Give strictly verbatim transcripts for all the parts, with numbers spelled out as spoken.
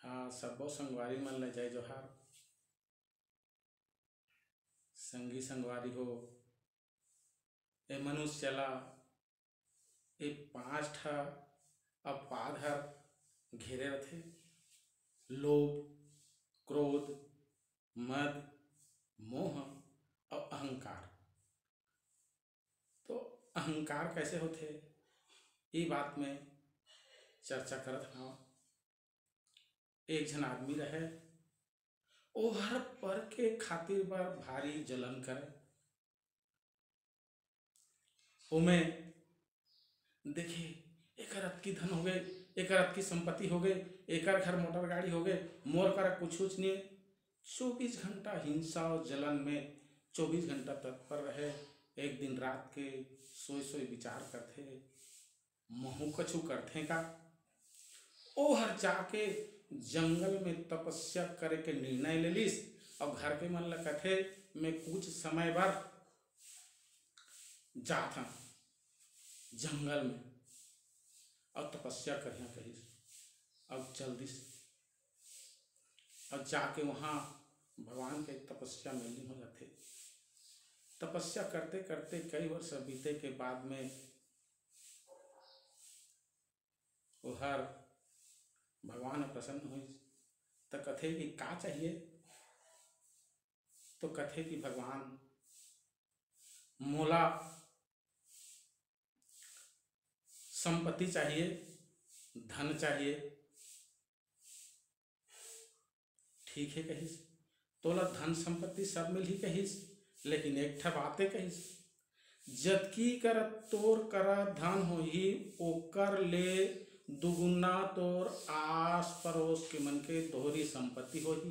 आ, सब्बो संगवारी मन ल जय जोहार। संगी संगवारी हो, ए मनुष्य ला ए पांच ठा अपवाद हर घेरे रथे। लोभ, क्रोध, मद, मोह अउ अहंकार। तो अहंकार कैसे होथे, ये बात में चर्चा करत हव। एक झन आदमी रहे, ओहर पर के खातिर बर भारी जलन करे। ओमे देखे, एकर अतकी धन हो गए, एकर अतकी संपत्ति हो गए, एकर घर मोटर गाड़ी हो गए, मोर करा कुछुच नहीं। चौबीस घंटा हिंसा और जलन में चौबीस घंटा तत्पर रहे। एक दिन रात के सोए सोए विचार करथे, महू कछु करथे का? ओहर जाके जंगल में तपस्या करे के निर्णय ले लिस। और घर के मन ल कथे, मैं कुछ समय बर जात हन जंगल में और तपस्या करिया कहिस। और चल दिस और जाके वहाँ भगवान के तपस्या में लीन हो जाथे। तपस्या करते करते कई वर्ष बीते के बाद में ओहर भगवान प्रसन्न होइस, त कथे कि का चाहिए? तो कथे कि भगवान, मोला संपत्ति चाहिए, धन चाहिए। ठीक है कहिस, तोला धन संपत्ति सब मिलही कहिस, लेकिन एक ठा बाते कहिस, जतकी कर तोर करा धन होही, ओकर ले दुगुना तोर आस परोस के मन के दोहरी संपत्ति होही।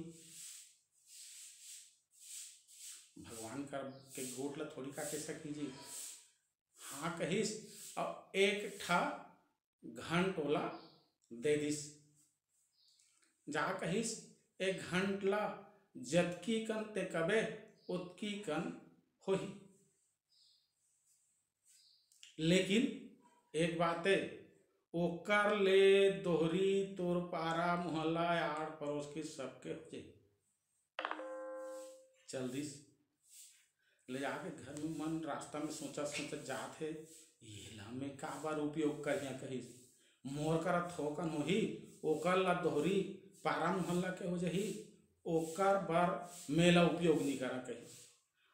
भगवान कर के गोठ ल थोड़ी काटे सकी जी। हाँ कहिस, अब एक ठा घंट ओला दे दिस। जा कहिस, एक घंट ला जतकी कन ते कबे, ओतकी कन होही। लेकिन एक बात है, ओकर ले दोहरी तोर पारा मोहल्ला आड़ परोस के सबके हो जाही। चल दिस। ले जाके घर में मन रास्ता में सोचत सोचत जात हे, "ये ला मैं काबर उपयोग करिया?" कहिस। "मोर करा थोकन होही, ओकर ला दोहरी पारा मोहल्ला के हो जाही, ओकर बर मेला उपयोग नी करा," कहिस।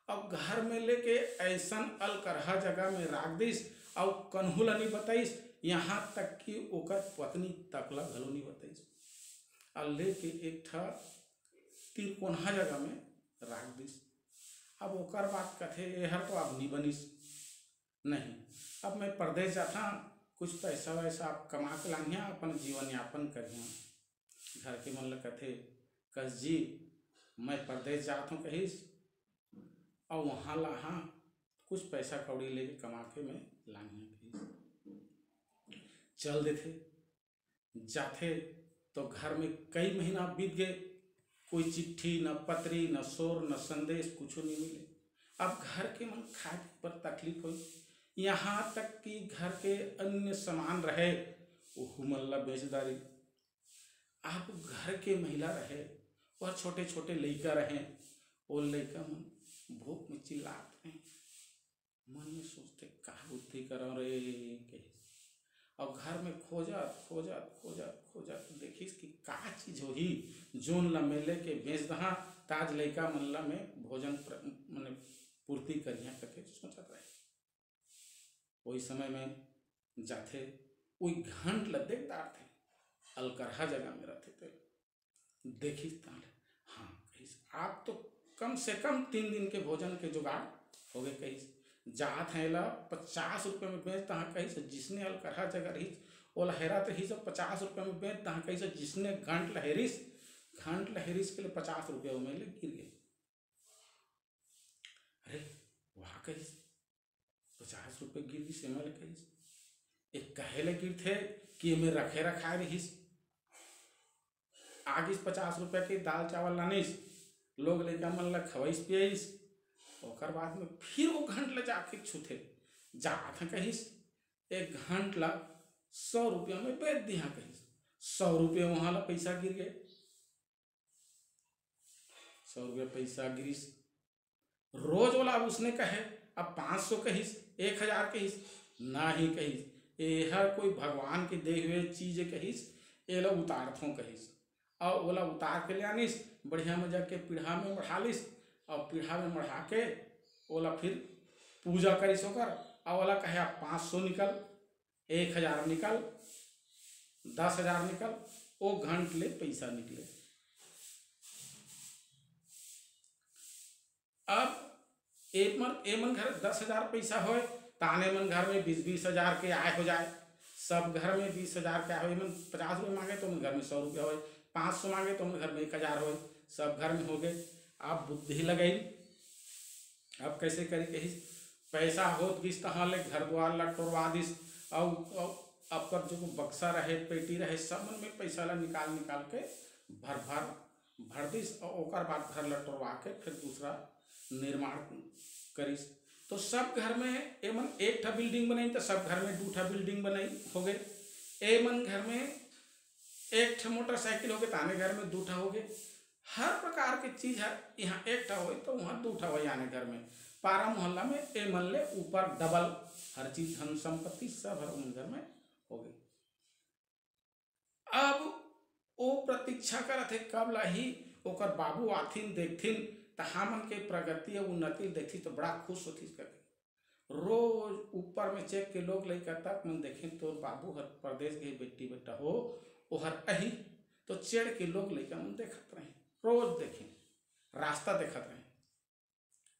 अब घर में लेके ऐसन अलकरहा जगह में राख दिस, अउ कन्हू ला नी बताइस, यहाँ तक कि ओकर पत्नी तक ला घलो नी बताइस। अउ लेके एक ठा तिरकोनहा जगह में राख दिस। अब ओकर बाद कथे, "एहर तो अब नी बनिस, नहीं, अब मैं परदेस जाथां, कुछ पैसा वैसा आप कमा के लानिहा, अपन जीवन यापन करिहा।" घर के मन ल कथे, "कस जी, मैं परदेस जात हूँ," कहिस, "अउ वहाँ ला हाँ कुछ पैसा कौड़ी लेके कमा के मैं लानिहा," कहिस। चल देथे। जाथे तो घर में कई महीना बीत गए, कोई चिट्ठी, न पत्री, न शोर, न संदेश, कुछ नहीं मिले। अब घर के मन खाए पीए पर तकलीफ होई, यहाँ तक कि घर के अन्य सामान रहे, ओहू मन ला बेच डारी। अब घर के महिला रहे, वह छोटे छोटे लइका रहे, वो लइका मन भूख में चिल्लात रहे। मन में सोचथे, "का बुद्धि करव रे?" कहिस। अउ घर में खोजत, खोजत, खोजत, खोजत देखिस कि का चीज होही, जोन ला मैं लेके बेच दहा, ताज लइका मन ला मैं भोजन प्र-, मने पूर्ति करिहा करके सोचत रहे। वही समय में जाथे, वही घंट ला देख डारथे, अलकरहा जगह में रथे ते। देखिस ताले, हाँ, कहिस, "आप तो कम से कम तीन दिन के भोजन के जुगाड़ हो गए," कहिस। "जात है ला पचास रुपये में बेच दहा," कहिस, जिसने अलकरहा जगह रहिस, ओला हेरत रहिस, "पचास रुपये में बेच दहा," कहिस, जिसने घंट ला हेरिस, घंट ला हेरिस के लिए पचास रुपये में ले गिर गए। "अरे वाह," कहिस, "पचास रुपये गिर गिस," एमा ले कहिस। एक कहे ले गिरथे कि एमे रखे रखाए रहिस। आगिस पचास रुपया के दाल चावल लानिस, लोग लइका मन ला खवइस पियइस। ओकर बाद में फिर वो घंट ला जाके छूथे। "जात ह," कहिस, "एक घंट ला सौ रुपया में बेच दिहा," कहिस। सौ रुपया वहाँ ला पैसा गिर गए। सौ रुपया पैसा गिरिस। रोज ओला अब उसने कहे, अब पाँच सौ कहिस, एक हजार कहिस, ना ही कहिस, एहर कोई भगवान के दे हुए चीज कहिस, एला उतारथों कहिस। अउ ओला उतार के ले आनिस, बढ़िया मजा के पीढ़ा में मढ़ा लिस, अउ पीढ़ा में मढ़ा के ओला फिर पूजा करिस ओकर, अउ ओला कहे, "अब पाँच सौ निकल, एक हजार निकल, दस हजार निकल।" ओ घंट ले पैसा निकले। अब ए मन, ए मन घर दस हजार पैसा होय, त आने मन घर में बीस बीस हजार के आय हो जाए। सब घर में बीस हजार के आय हो, ए मन पचास रुपये मांगे, त ओमन घर में सौ रुपया होय, पाँच सौ मांगे, त ओमन घर में एक हजार होय, सब घर में हो गए। अब बुद्धि लगाई, अब कैसे करी कहिस, पैसा होत गिस तहाँ ले घर दुआर ला टोरवा दिस, अउ, अउ अपन जो बक्सा रहे, पेटी रहे, सब मन में पैसा ला निकाल निकाल के भर भर भर दिस, अउ ओकर बाद घर ला टोरवा के फिर दूसरा निर्माण करिस। तो सब घर में ए मन एक ठा building बनाई, तो सब घर में दू ठा building बनाई हो गए। ए मन घर में एक ठा मोटरसाइकिल हो गए, तो आने घर में दू ठा हो गए। हर प्रकार के चीज है, यहाँ एक ठा होई तो वहाँ दू ठा होई आने घर में। पारा मोहल्ला में ए मन ले ऊपर double हर चीज, धन संपत्ति सब हर उन घर में हो गई। अब ओ प्रतीक्षा करत हे कब लाही ओकर बाबू आथिन देखथिन, त हमन के प्रगति अउ उन्नति ल देखथिस त बड़ा खुश होथिस करके। रोज ऊपर में चेक के लोग लइका तक मन देखिन, "तोर बाबू हर परदेस गे बेटी बेटा हो, ओहर अही।" तो चेड़ के लोग लइका मन देखत रहे, रोज देखिन, रास्ता देखत रहे।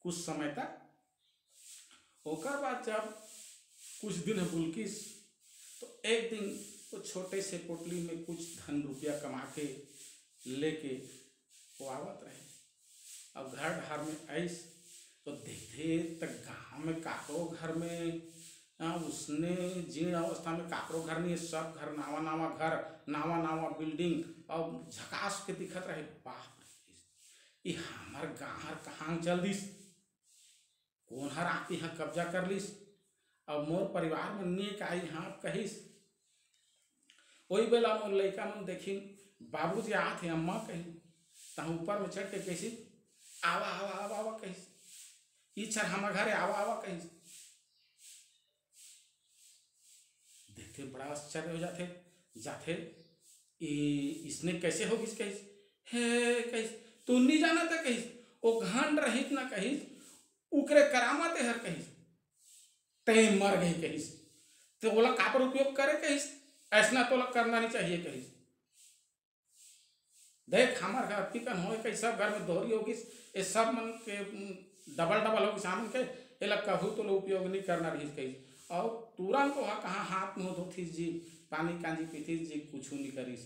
कुछ समय तक। ओकर बाद जब कुछ दिन ह बुलकिस, तो एक दिन वो छोटे से पोटली में कुछ धन रुपया कमा के लेके वो आवत रहे। अब घर डहार में आइस, तो देखथे त गांव में काकरो घर में, आ, उसने जीर्ण अवस्था में काकरो घर नहीं, सब घर नावा नावा घर, नावा नावा building, और झकास के दिखत रहे। बाप रे, ये हमर गांव हर कहाँ चल दिस? कोन हर आके यहाँ कब्जा कर लिस? अब मोर परिवार मन नहीं का यहाँ कहिस। ओही बेला मोर लइका मन देखिन, "बाबूजी आत हे अम्मा," कहिन। तहाँ ऊपर में चढ़ के कहिस, "आवा, आवा, आवा, आवा," कहिस। "ई छर हमर घरे आवा, आवा," कहिस। देखथे बड़ा आश्चर्य हो जाथे, जाथे, "ए, इसने कैसे हो गिस?" कहिस। "हे," कहिस, "तू नहीं जानत हे," कहिस, "ओ घन रहित ना," कहिस, "उकरे करामत हर," कहिस, "ते मर गई," कहिस, "ते ओला काबर उपयोग करे," कहिस, "ऐसना तोला करना नहीं चाहिए," कहिस। देख, हमर घर अतिकन होए कहिस, सब घर में दोहरी हो गिस, ये सब मन के, उम, double double हो गिस, हमन के एला कहू तो लो उपयोग नहीं करना रहिस कहिस। और तुरंत वहाँ कहाँ हाथ मुँह धोथिस जी, पानी कांजी पीथिस जी, कुछ नहीं करिस।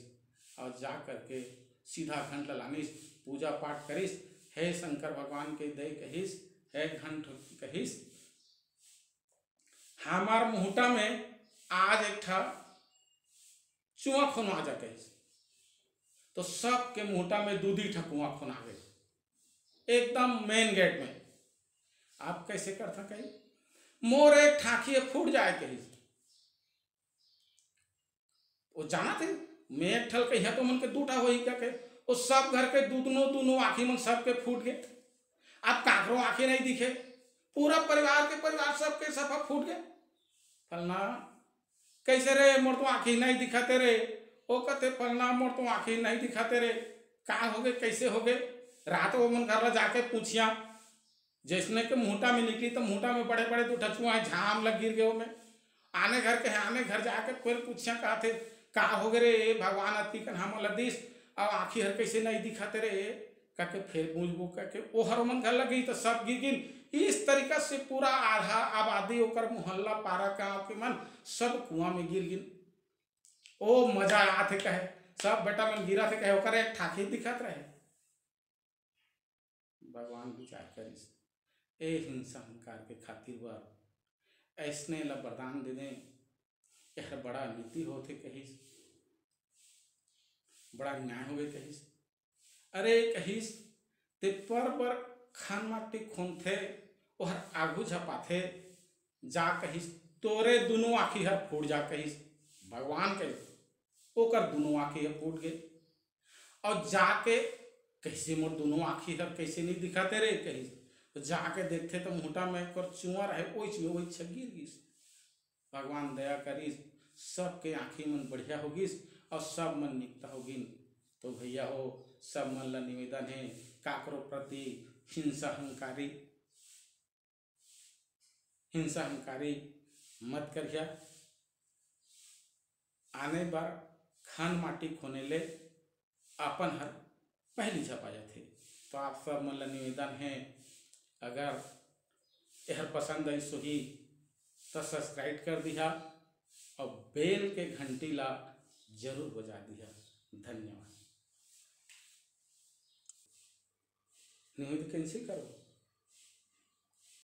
और जा करके सीधा घंट ला लानिस, पूजा पाठ करिस, "हे शंकर भगवान के दे," कहिस, "हे घंट," कहिस, "हमार मुहटा में आज एक ठा चुआ खोनवा जा," कहिस। तो सबके मुहटा में दू दी ठा कुआ खोना गए, एकदम main gate में। आप कैसे करथा कही, "मोर एक ठाखी फूट जाए," कहिस। वो जानत हे, मैं एक ठल कहिया तो मन के दू ठा होही क्या के, वो सब घर के दू, दोनों, दोनों आँखी मन सबके फूट गए। अब काकरो आँखी नहीं दिखे, पूरा परिवार के परिवार सबके सफा फूट गए। फलना, "कैसे रे, मोर तो आँखी नहीं दिखाते रे?" वो कहते, "फलना, मोर तो आँखी नहीं दिखाते रे, का हो गए, कैसे हो गए?" रात वो मन घर ला जाके पूछिया, जैसने के मुहटा में निकली तो मुहटा में बड़े बड़े दू ठा चुआ झाम लग गिर गए ओमे। आने घर के, आने घर जाके फिर पूछिया, कहते, "का हो गए रे भगवान, अतिकन हमन ला दिस, अब आँखी हर कैसे नहीं दिखाते रे?" कह के फिर गूंजबो कह के ओहर ओमन घर लग गई तो सब गिर गिन। इस तरीका से पूरा आधा आबादी, ओकर मोहल्ला, पारा, गांव के मन सब कुआं में गिर गिन। ओ मजा आथे कहे, सब बेटा मन गिरा थे कहे, ओकर एक ठाखी दिखत रहे। भगवान विचार करिस, ए हिंसा हंकार के खातिर बर ऐसने ला वरदान दे दें, एहर बड़ा नीति होथे कहिस, बड़ा न्याय होगे कहिस। अरे कहिस, ते पर बर खन माटी खोनथे, ओहर आघू झपाथे, जा कहिस, तोरे दुनों आँखी हर फूट जा कहिस। भगवान कहिस, ओकर दुनों आँखी हर फूट गे। और जाके "कइसे मोर दुनों आँखी हर कइसे नइ दिखत हे रे?" कहिस। तो जाके देखथे तो मुहटा में एक चुंवर हे, ओइच में ओइच गिर गिस। भगवान दया करिस, सबके आँखी मन बढ़िया हो गिस अउ सब मन निकता हो गिन। तो भैया हो, सब मन ला निवेदन हे, काकरो प्रति हिंसा हंकारी, हिंसा हंकारी मत करिहा। आने बर खन माटी खोने ले अपन हर पहली झपा जाथे। तो आप सब मन ला निवेदन हे, अगर एहर पसंद आइस होही तो subscribe कर दिहा अउ bell के घंटी ला जरूर बजा दिहा। धन्यवाद। निवेदन कैसे करो?